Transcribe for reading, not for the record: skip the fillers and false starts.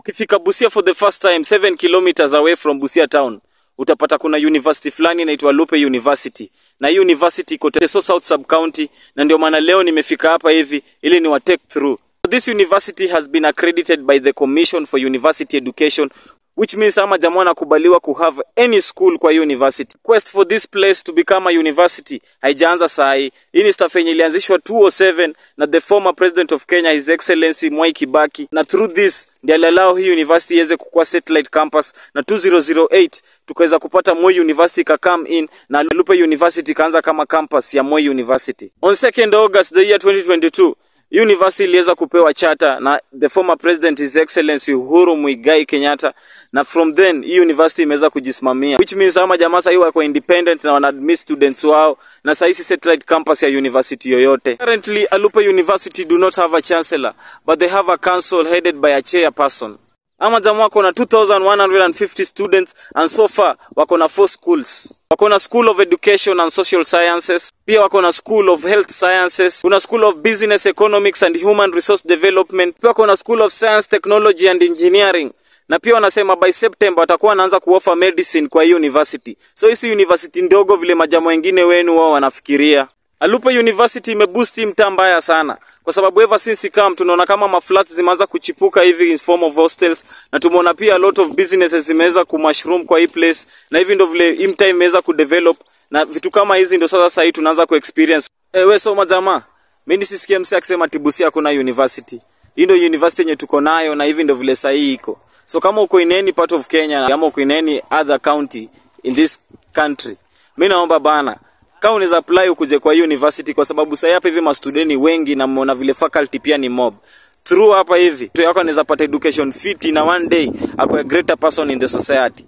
Ukifika Busia for the first time, 7 kilometers away from Busia town, utapata kuna university fulani inaitwa Alupe University. Na hii university iko Teso South Sub County, na ndio maana leo nimefika hapa hivi ili ni wa take through. This university has been accredited by the Commission for University Education, which means ama jamaa wanakubaliwa ku have any school kwa university. Quest for this place to become a university haijaanza saa hii. Hii ni stuff yenye ilianzishwa 2007 na the former president of Kenya, His Excellency Mwai Kibaki, na through this ndiye aliallow hii university iweze kukua satellite campus, na 2008 tukaweza kupata Moi University ka come in na Alupe University kaanza kama campus ya Moi University. On 2nd August the year 2022, university iliweza kupewa charter na the former president, His Excellency Uhuru Muigai Kenyatta, na from then hii university imeweza kujisimamia, which means ama jamaa sasa wako independent na wana admit students wao, na sasa si satellite campus ya university yoyote. Currently, Alupe University do not have a chancellor, but they have a council headed by a chairperson. Ama jamaa wako na 2150 students, and so far wako na 4 schools. Wako na School of Education and Social Sciences, pia wako na School of Health Sciences, kuna School of Business Economics and Human Resource Development, pia wako na School of Science, Technology and Engineering. Na pia wanasema by September watakuwa wanaanza kuoffer medicine kwa hii university. So hii si university ndogo vile majamaa wengine wenu wao wanafikiria. Alupe University imeboost mtaa mbaya sana, kwa sababu ever since come tunaona kama maflats zimeanza kuchipuka hivi in form of hostels, na tumeona pia a lot of businesses zimeweza kumushroom kwa hii place, na hivi ndio vile hii mtaa imeweza kudevelop, na vitu kama hizi ndio sasa hii tunaanza kuexperience. We so majamaa, mimi nisisikie msee akisema ati Busia kuna university. Hii ndio university yenye tuko nayo, na hivi ndio vile sasa hii iko. So kama uko in any part of Kenya ama uko in any other county in this country, mimi naomba bana, kama unaweza apply ukuje kwa hii university, kwa sababu sasa hapa hivi mastudeni wengi na mmeona vile faculty pia ni mob. Through hapa hivi mtu yako anaweza pata education fit na one day akue a greater person in the society.